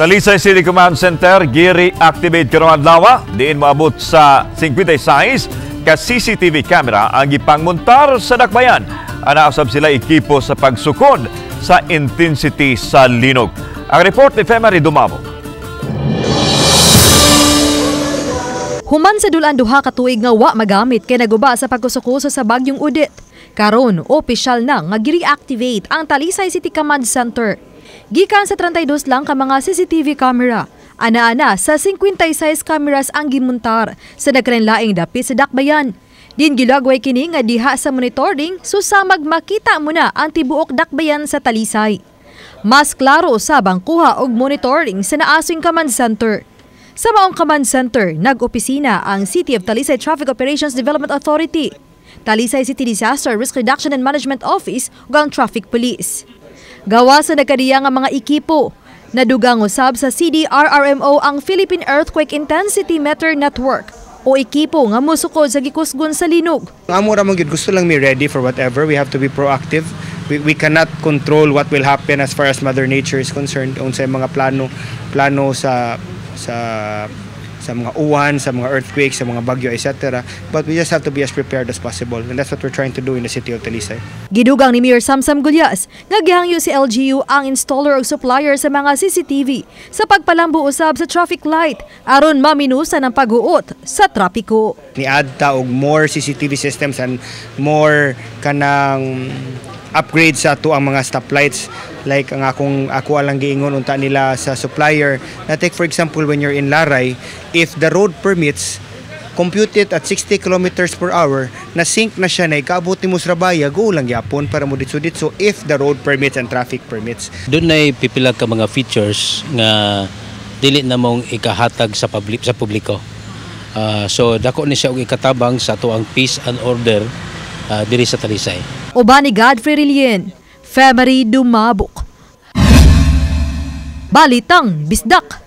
Talisay City Command Center gi-reactivate karong adlaw, diin moabot sa 56 ka CCTV camera ang gipangmontar sa dakbayan. Ana usab sila ekipo sa pagsukod sa intensity sa linog. Ang report ni Femary Dumabo. Human sa dulan 2 ka tuig nga wa magamit kay naguba sa pagkusukuso sa bagyong Odette. Karon, opisyal na nga gi-reactivate ang Talisay City Command Center. Gikan sa 32 lang ka mga CCTV camera, ana-ana sa 56 cameras ang gimuntar sa nagkalanlaing dapit sa dakbayan. Din gilagway kini nga diha sa monitoring susamag makita mo na ang tibuok dakbayan sa Talisay. Mas klaro sa bangkuha og monitoring sa naasing command center. Sa maong command center, nag-opisina ang City of Talisay Traffic Operations Development Authority, Talisay City Disaster Risk Reduction and Management Office ug ang Traffic Police. Gawa sa nagkadiya nga mga ekipo, nadugang usab sa CDRRMO ang Philippine Earthquake Intensity Meter Network o ekipo nga mosukod sa gikusgon sa linog. Ang amo ra man gyud, gusto lang mi ready for whatever. We have to be proactive. We cannot control what will happen as far as Mother Nature is concerned. Unsay mga plano plano sa mga uwan, sa mga earthquakes, sa mga bagyo, etc. But we just have to be as prepared as possible. And that's what we're trying to do in the city of Talisay. Gidugang ni Mayor Samsam Gullas nga gihangyo si LGU ang installer o supplier sa mga CCTV sa pagpalambo usab sa traffic light aron maminusan ang paghuot sa trapiko. Ni-add ta og more CCTV systems and more kanang upgrade sa ato ang mga stoplights, like ang akong ako alang giingon unta nila sa supplier na, take for example, when you're in Laray, if the road permits, compute it at 60 kilometers per hour na sync na siya na ikaabot nimo sa Rabaya, go lang gyapon para mo ditso-ditso if the road permits and traffic permits. Dunay pipila ka mga features nga dili na mong ikahatag sa publiko. So dako ni siya og ikatabang sa ato ang peace and order diri sa Talisay. Uban ni Godfrey Rilien, Femery Dumabok. Balitang Bisdak.